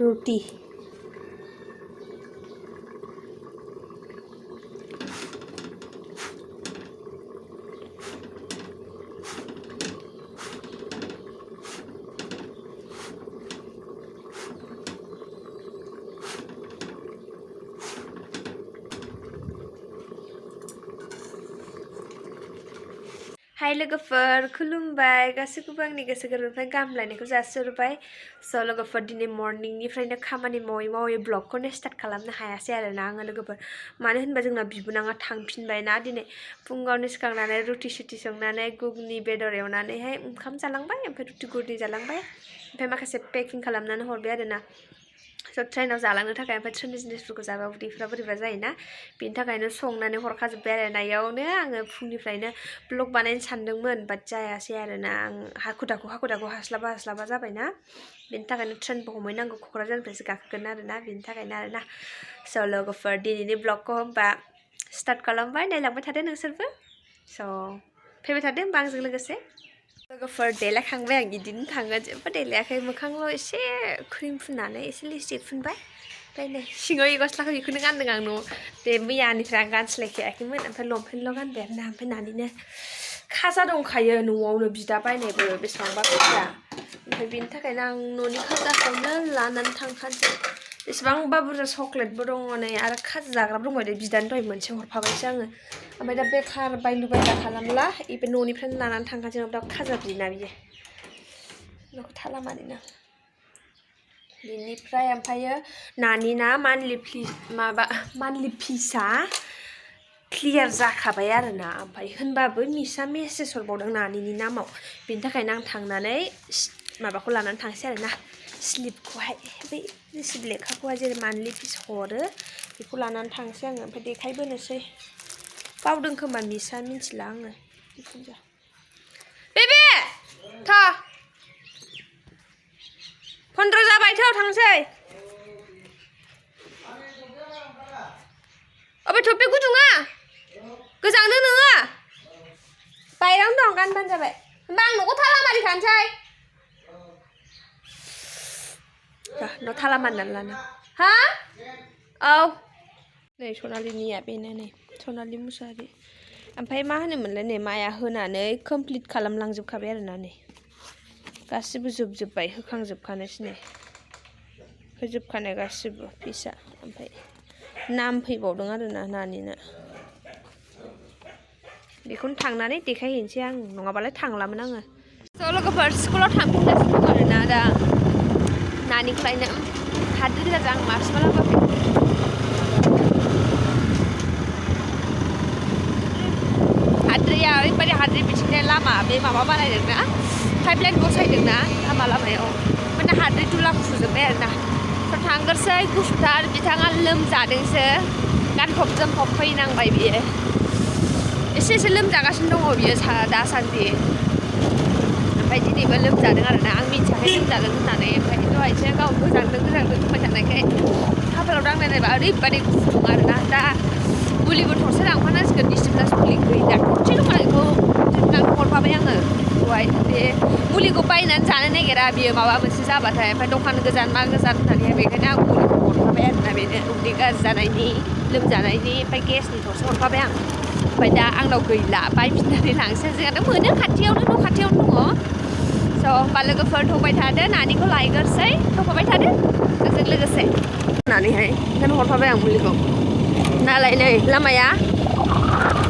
रुटि हाय लोगोफोर खुलुमबाय गासैखौबो आंनि गोसो गोरबोनिफ्राय गाहाम हामलायनायखौ जासिहरबाय स' लोगोफोर दिनै मर्निंनिफ्रायनो खामानि मावै मावै ब्लगखौनो स्टार्ट खालामनो हायासै आरोना आङो लोगोफोर मानो होनबा जोंना बिबोनाङा थांफिनबाय ना दिनै फुङावनो सिखांनानै रुटि सुटि संनानै गुगनि बेदर एवनानैहाय ओंखाम जालांबाय ओमफ्राय रुटि गुरनै जालांबाय ओमफ्राय माखासे पेकिं खालामनानै हरबाय आरोना स' ट्रेनाव जालांनो थाखाय ओमफ्राय ट्रेननि जिनिसफोरखौ जाबा उदैफ्रा बोरैबा जायोना बेनि थाखायनो संनानै हरखाजोब्बाय आरोना इयावनो आङो फुंनिफ्रायनो ब्लग बानायनो सानदोंमोन बाट जायासै आरोना आं हाखु दाखु हास्लाबा जाबायना बेनि थाखायनो ट्रेनबो हमहैनांगौ क'क्राझारनिफ्रायसो गाखोगोन आरोना बेनि थाखायनो आरोना स' लोगोफोर दिनैनि ब्लगखौ होमबा स्टार्ट खालामबाय नायलांबाय थादो नोंसोरबो स' फैबाय थादो होमबा आंजों लोगोसे लोगोफोर देलायखांबाय आं बिदिनो थाङो जेबो देलायाखै मोखांल' एसे क्रिम फुननानै एसे लिपस्टिक फुनबाय ओमफ्राय नै सिङाव गस्लाखौ बेखौनो गानदों आं न'आव बे मैयानिफ्राय आं गानस्लायखायाखैमोन ओमफ्राय लंपेन्टल' गानबाय आरोना ओमफ्राय नानिनो खाजा दंखायो न'आवनो बिदा बायनायबो बेसेबांबा फैसा ओमफ्राय बेनि थाखायनो आं न'नि खाजाखौनो लानानै थांखानोसै बेसेबांबा बुरजा चक्लेटबो दङ नै आरो खाजा जाग्राबो दंबाय दे बिदानि दहाय मोनसे हरफाबायसो आङो ओमफ्राय दा बेखार बायलु बायला खालामला बे न'निफ्रायनो लानानै थांखानोसै दा खाजा बिना बियो न'खौ थाला मानिनो बेनिफ्राय ओमफ्रायो नानि ना मान्थलि फिसआ क्लियार जाखाबाय आरोना ओमफ्राय होनबाबो मिसा मेसेज हरबावदों नानिनि नामाव बेनि थाखायनो आं थांनानै माबाखौ लानानै थांसै आरोना स्लिपखौहाय बै रिसिप्ट लेखाखौहाय जेरै मान्थलि फिस हरो बेखौ लानानै थांसै आङो ओमफ्राय देखायबोनोसै बावदों खोमा मिसा मिन्थिला आङो बेबे था 15 जाबायथ' थांसै अबे थफि गुदुङा गोजांदों नोङो बायरावनो दं गानबानो जाबाय होमबा आं न'खौ थाला मारिखानोसै न' थाला मारिनानै लानो हा औ नै सनालिनिया बेनो नै सनालि मुसाहारि ओमफ्राय मा होनोमोनलाय नै माया होनानै कमप्लिट खालामलांजोबखाबाय आरोना नै गासिबो जोबजोब्बाय होखांजोबखानायसै नै होजोबखानाय गासिबो फिसा ओमफ्राय नाम फैबावदों आरोना नानिना बेखौनो थांनानै देखायहैनोसै आं नङाबालाय थांलामोन आङो स' लोगोफोर स्कुलाव थांफिनगासिनो दं आरोना दा नानिफ्रायनो हाद्रि गोजा आं मार्कसबो लाबोआखै हाद्रिया ओरैबायदि हाद्रि बिथिंजाय लामा बे माबा बानायदोंना पाइप लाइन बसायदोंना लामायाव माने हाद्रि दुला खुजोब्बाय आरोना स' थांगोरसै गुसुथार बिथाङा लोमजादोंसो गानफब जोमफब फैनांबाय बियो एसे लोमजागासिनो दङ बियो दासान्दि ओमफ्राय दिनैबो लोमजादों आरोना आं मिथियाखै लोमजादों होननानै ओमफ्राय दहायसो गाव गोजांदों होनबाय थानायखाय खाफालाव दांनाय नायबा ओरैबायदि गुदुं आरोना दा मुलिबो थरसे लांफानांसिगोन डिसिप्लास मुलि गैला थरसे दङ बेखौ हरफाबाय आङो दहाय बे मुलिखौ बायनानै जानो नागिरा बियो माबा मोनसे जाबाथाय ओमफ्राय दखान गोजान मा गोजान होननानै बेखायनो आं मुलिखौ हरफाबाय आरोना बेनो उदै गाज्रि जानायनि लोमजानायनि ओमफ्राय गेसनि थरसे हरफाबाय आं ओमफ्राय दा आंनाव गैला बायफिननानै लांसै जोंहाथ' मोनो खाथियावनो न' खाथियावनो दङ स' होमबा लोगोफोर थौबाय थादो नानिखौ लायगोरसै थौफाबाय थादो जोंजों लोगोसे होननानैहाय ओंखायनो हरफाबाय आं मुलिखौ नालाय नै लामाया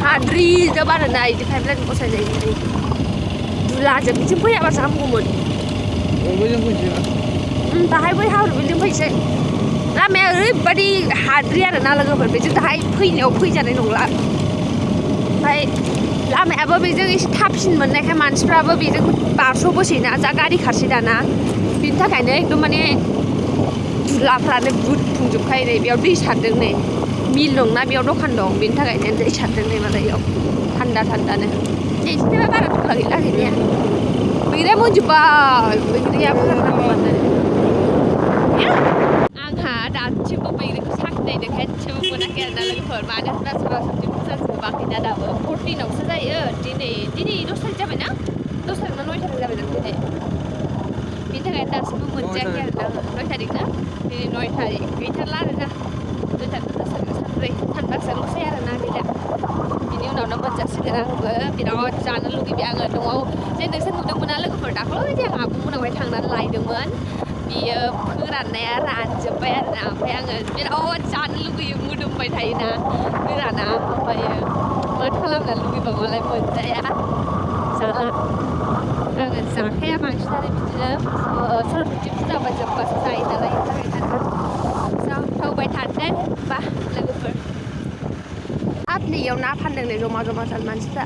हाद्रिजोब आरोना बिदि पाइप लाइन बसायनायनि दुलाजोब बिथिं फैयाबासो हामगौमोन दाहाय बै हाब्रुबिलजों फैसै लामाया ओरैबायदि हाद्रि आरोना लोगोफोर बेजों दाहाय फैनायाव फैजानाय नंला ओमफ्राय लामायाबो बेजों एसे थाबसिन मोननायखाय मानसिफ्राबो बेजों बारस'बोसैना जा गारि खारसै दाना बिनि थाखायनो एकदम माने दुलाफ्रानो बुथुंजोबखायो नै बेयाव दै सारदों नै मिल दंना बेयाव दखान दं बेनि थाखायनो दै सारदों नै मालाय बेयाव थान्दानो बिदिनो बारा दुला गैला गैनाया बैग्रिया मोनजोब्बाय बैग्रियाबो आंहा दासिमबो बैग्रिखौ साखिनायदों खेनसेबो मोनाखै आरोना लोगोफोर मानो होनबा सोरबा सोरबि बुरजा जोबाखैना दाबो 14आवसो जायो दिनै 10 थारिख जाबायना 10 थारिख ना 9 थारिख जाबाय जों दिनै बेनि थाखायनो दासिमबो मोनजायाखै आरोना 9 थारिख ना दिनै 9 थारिख गैथारला आरोना 2 थारिख सानब्रै सानबासोल'सै आरोना गैला बिनि उनावनो मोनजासिगोन आंबो बिराद जानो लुगैबाय आङो न'आव जे नोंसोर नुदोंमोन ना लोगोफोर दाखालै जे आं आब'मोनावहाय थांनानै लायदोंमोन बियो फोराननाया रानजोब्बाय आरोना ओमफ्राय आङो बिराद जानो लुगैयो मोदोमबाय थायोना गोराना ओमफ्रायो माथो खालामना लुगैबा मालाय मोनजाया आङो जाखाया बांसिनानो बिदिनो सरस्वती फुजाबा जोब्बासो जायो नालाय जाथावबाय थादों बा लोगोफोर हाब नैयाव ना फानदोंलै जमा जमा जानो मानसिफ्रा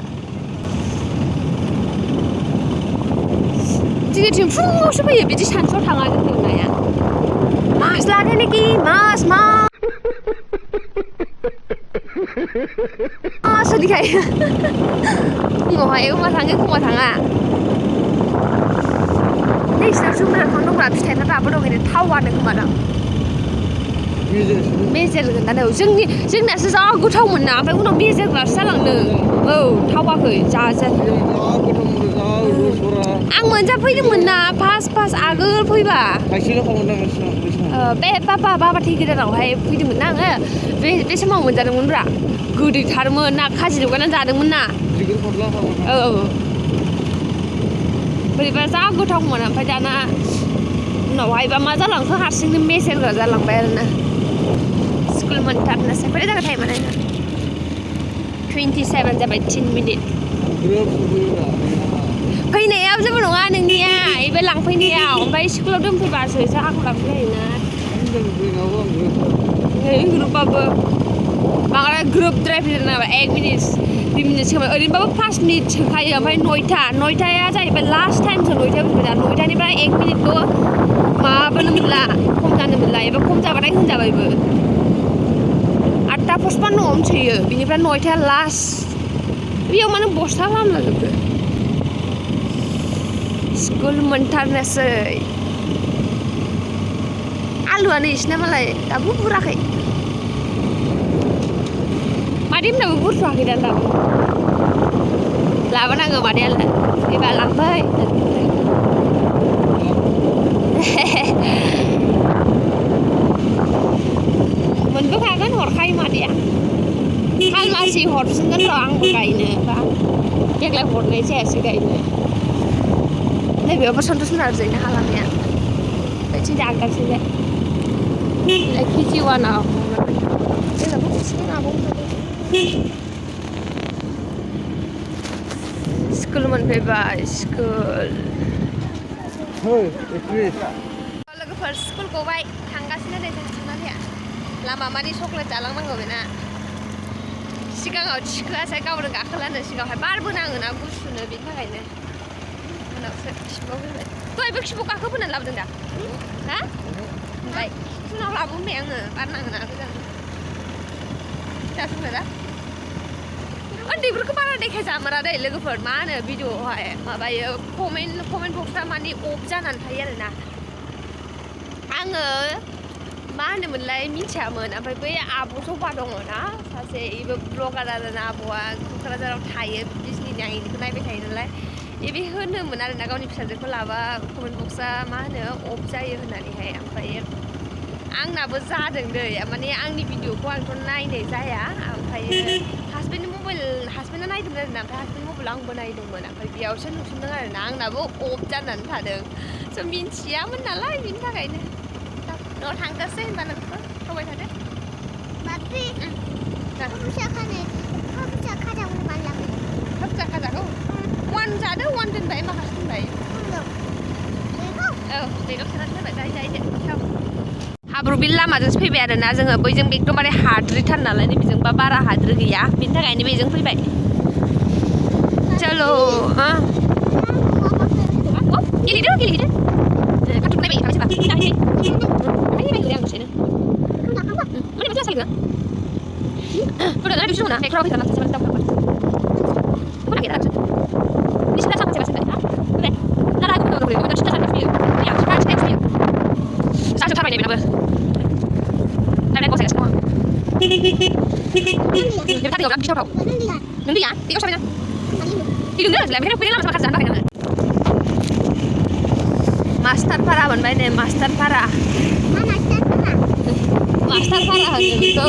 जोंनिथिं फुङावसो फैयो बिदि सानसुआव थाङा जोंनि नाया मास लादो नाखि मास सोलिखायो फुङावहाय एखमबा थाङो एखमबा थाङा नोंसिनाव जुमब्रा बिफां दंब्रा फिथाइना दाबो दं ओरैनो थावानो खोमादां मेजेरगोन दानो जोंनासो जा गोथावमोन ना ओमफ्राय उनाव मेजेरग्रासो जालांदों औ थावाखै जाजायाखै आं मोनजाफैदोंमोन ना फार्स्ट आगोल फैबा बे बाबा थैगोदानावहाय फैदोंमोन ना आङो बे समाव मोनजादोंमोनब्रा गोदैथारमोन ना खाजि लगायनानै जादोंमोन ना औ बोरैबा जा गोथावमोन ओमफ्राय दाना उनावहायबा मा जालांखो हारसिंनो मेजेरग्रा जालांबाय आरोना स्कुल मोनथारनोसै बोरै जागोन टाइमा नायनो 27 जाबाय 10 मिनिट फैनायाव जेबो नङा नोंनिया एबे लांफैनायाव ओमफ्राय स्कुलाव दोनफैबासो आंखौ लांफैलायोना ग्रुपबाबो बांद्राय ग्रुपद्राय फैदों नामा 1 मिनिट 2 मिनिट सोबाय ओरैनोबाबो 5 मिनिट सोखायो ओमफ्राय 9थाया जाहैबाय लास्ट टाइमसो 9थायाव फैबाय दा 9थानिफ्राय 1 मिनिटबो माबानो मोनला खम जानो मोनला एबा खम जाबाथाय होनजाबायबो 8टा 55 सोयो बिनिफ्राय 9थाया लास्ट बेयाव माने बस्था खालामलाजोबो स्कुल मोनथारनोसै आलुआनो इसिना मालाय दाबो बुराखै मादैमोनाबो बुरथ'वाखै दा दाबो लाबोनांगौ मादैयालाय एबा लांफै मोनबोखागोन हरखायो मादैया खालमासि हरफिनगोन र' आंबो गायनो बा देग्लाय हरनाय जायासै गायनो नैबेयावबो सन्तोष मोनहा ओरैनो हालामैया बैथिं आगदाथिंजाय केजि 1आव जोंनाबो हरसिगोन आब'मोनाबो स्कुल मोनफैबाय स्कुल लोगोफोर स्कुल गबाय थांगासिनो दे जों थांनानै लामा मानि चक्लेट जालांनांगौ बेना सिगाङाव थिखोआसै गावनो गाखोलानो सिगाङावहाय बारबो नाङोना गुसुनो बेनि थाखायनो उनावसो खिबुआव फैबाय दहायबो खिबुआव गाखोबोनानै लाबोदों दा हा ओमफ्राय उनाव लाबोबाय आङो बार नाङोना गोजान जाथोंना दा उन्दैफोरखौ बारा देखायजामारा दै लोगोफोर मा होनो भिडिअआवहाय माबायो कमेन्ट बक्सआ माने अफ जानानै थायो आरोना आङो मा होनोमोनलाय मिथियामोन ओमफ्राय बै आब' जबा दङ ना सासे बेबो ब्लगार आरोना आब'आ क'क्राझाराव थायो बिजनिनि आं बेखौ नायबाय थायो नालाय बे होनोमोन आरोना गावनि फिसाजोखौ लाबा कमेन्ट बक्सआ मा होनो अफ जायो होननानैहाय ओमफ्राय आंनाबो जादों दै माने आंनि भिडिअखौ आंथ' नायनाय जाया ओमफ्रायो हासबेन्डआ नायदोंमोन आरोना ओमफ्राय हासबेन्ड मबाइलाव आंबो नायदोंमोन ओमफ्राय बेयावसो नुसनदों आरोना आंनाबो अफ जानानै थादों स' मिन्थियामोन नालाय बिनि थाखायनो न'आव थांजासै होनबा नोंखौ थाबाय थादो फिसा खाजाखौ 1 जादो 1 दोनबाय माखासे दोनबाय औ बेगाव सोनानै दोनबाय जायै हाब्रु बिल लामाजोंसो फैबाय आरोना जोङो बैजों एकदमबारे हाद्रिथार नालाय बेजोंबा बारा हाद्रि गैया बिनि थाखायनो बेजों फैबाय चलो गेलेदो खाथुम नायबाय थाबायसोबा नायबाय आं दसेनो माने मोजां सालिगोन Udah ada di sana, naik perahu sana, sama tahu kapan. Mana kita ada? Di sana sama saya sana. Udah. Nara aku tuh udah cerita sama dia. Ya, sekarang saya sih. Saya coba ini benar. Ada kok saya semua. Dia tadi orang bisa tahu. Nanti ya, tiga sampai. Tiga belas lah, mereka pilih lama sama kerjaan mereka. Master para, ban baik deh, master para. Master भारा होनो बेखौ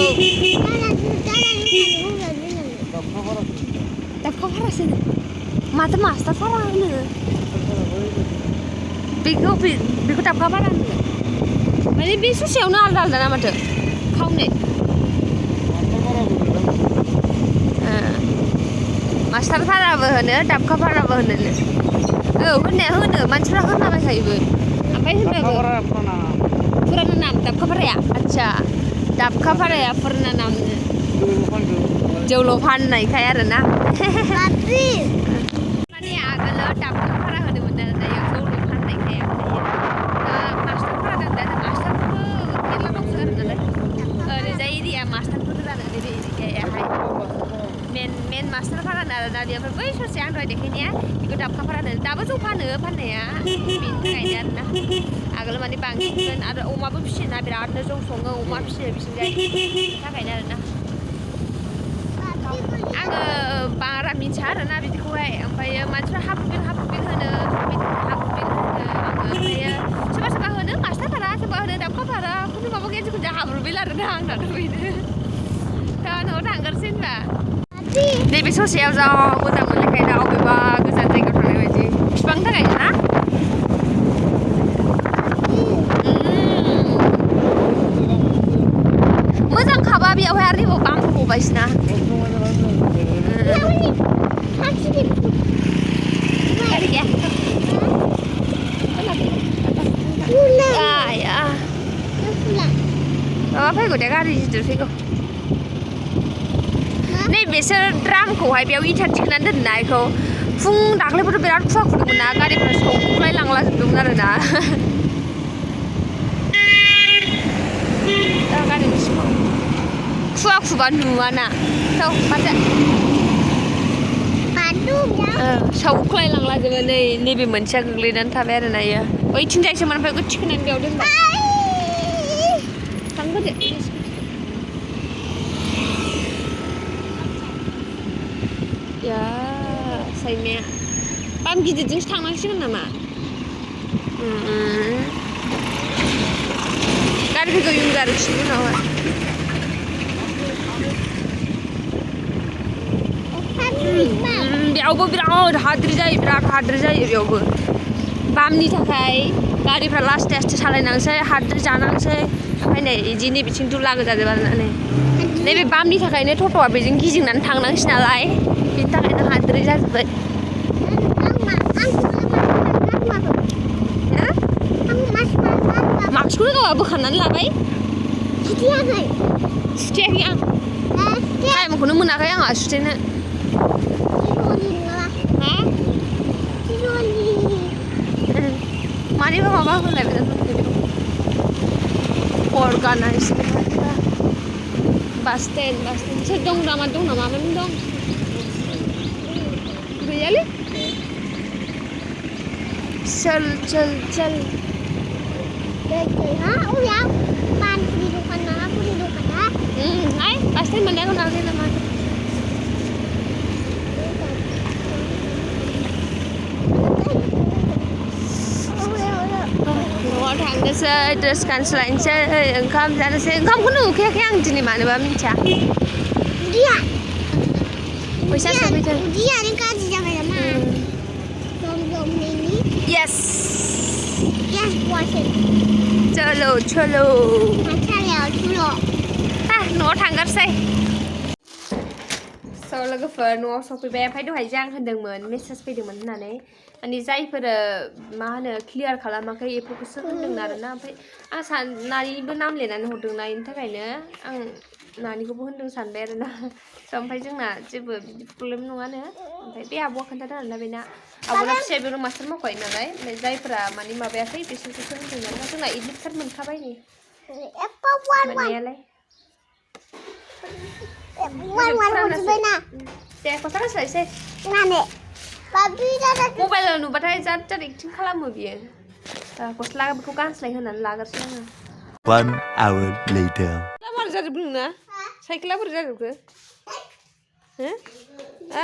दाबखा भारासो माथो master भारा होनो बेखौ दाबखा भारा होनो माने बे ससेयावनो आलदा आलदा ना माथो खावनै मास्टार भाराबो होनो दाबखा भाराबो होनो औ होननाया होनो मानसिफ्रा होनलाबायखायोबो ओमफ्राय होनबाबो फुराना नाम दाबखा भाराया आच्छा दाबखा भाराया फुराना नाम जौल' फाननायखाय आरोना माने आगोलो दाबखा भारा होनोमोन आरो दायो जौल' फाननायखाय मास्टार भारा दोनदा मास्टारफोरबो मेरला दंसो आरो नालाय ओरैजाय एरिया मास्टारफोर जानो ओरै एरियायाहाय मेन मास्टार भारा आरोना ओमफ्राय बै ससे आं दहाय देखायनाया बेखौ दाबखा भारा होनो दाबो जौ फानो फाननाया बेनि थाखायनो आरोना आगोल माने बांसिन आरो अमाबो फिसियोना बिरादनो जौ सङो अमा फिसियो बिसिनिजाय बेनि थाखायनो आरोना आङो बारा मिथिया आरोना बिदिखौहाय ओमफ्रायो मानसिफ्रा हाब्रु बिल होनो आङो ओमफ्रायो सोरबा होनो मास्टार भारा सोरबा होनो दाबखा भारा खुनु माबा गैया जिखुनु जाया हाब्रु बिल आरोना आंनाथ' बेनो दा न'आव थांगोरसै होनबा नैबे ससेयाव जा मोजां मोननायखाय दा अबेबा गोजान जायगायाव थांनाय बायदि बिफांनि थाखायनो ना मोजां खाबा बेयावहाय आरो बांबोबायसोना माबा फैगौ दे गारि गिदिर फैगौ नै बिसोर ड्रामखौहाय बेयाव इथा थिखोनानै दोनना बेखौ फुं दाख्लैफोर बिराद खुवा खुदोंमोन ना गारिफोरा सौख्लाय लांलाजोबदोंमोन आरोना गारिनि सिङाव खुवा खुबा नुवाना माथो सौख्लाय लांलाजोबो नैबे मोनसेया गोग्लैनानै थाबाय आरोना इयो ओइथिंजायसोमोन ओमफ्राय बेखौ थिखोनानै बेयाव दोनबाय थांबोदो या साइमाया बाम गिदिरजोंसो थांनांसिगोन नामा गारिफोरखौ युं आरो खिनि उनावहाय बेयावबो बिराद हाद्रि जायो बेयावबो बामनि थाखाय गारिफ्रा लासै लासै सालायनांसै हाद्रि जानांसै ओमफ्राय नै बिदि नैबेथिं दुला गोजाजोब आरोना नैबे बामनि थाखायनो टट'आ बेजों गिदिंनानै थांनांसै नालाय बेनि थाखायनो हाद्रि जाजोब्बाय मास्कखौनो गावहा बोखारनानै लाबाय सुथेयाखै आं टाइमखौनो मोनाखै आंहा सुथेनो मानिबा माबा होलायबाय अर्गानाइज बास स्टेन्ड सोर दं नामा मामोन दं गैयालै चल हाय बास स्टेन्ड मोननायखौ नागारसै नामा न'आव थांनोसै ड्रेस गानस्लायनोसै ओंखाम जानोसै ओंखामखौनो उखैयाखै आं दिनै मानोबा मिन्थिया फैसा सफैदों यस चलो न'आव थांगारसै लोगोफोर न'आव सफैबाय ओमफ्राय दहाय आं होनदोंमोन मेसेज फैदोंमोन होननानै माने जायफोर मा होनो क्लियार खालामाखै बेफोरखौसो होनदों आरोना ओमफ्राय आं नानिबो नाम लिरनानै हरदोंना बेनि थाखायनो आं नानिखौबो होनदों सानबाय आरोना ओमफ्राय जोंना जेबो बिदि प्रब्लेम नङानो ओमफ्राय बे आब'आ खोन्थादों आरोना बेना आब'ना फिसाया बेयावनो मास्टार मावखायो नालाय ओमफ्राय जायफोरा माने माबायाखै बिसोरखौसो होनदों नालाय जोंना एडमिट कार्ड मोनखाबाय नै मोननायालाय दे गस्ला गानस्लायसै मबाइलाव नुबाथाय जाद एक्टिं खालामो बियो गस्लाखौ गानस्लाय होनानै लाग्रोसै आङो 1 hour later मारै जाजोबखो नोंना साइकेला बोरै जाजोबखो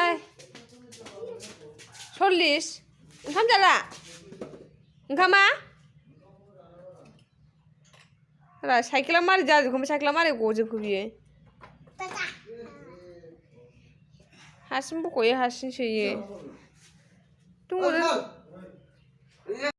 ओइ 40 ओंखाम जाला ओंखामा साइकेला मारै जाजोबखो साइकेला मारै गजोबखो बियो हारसिं बख'यो हारसिं सोयो दङ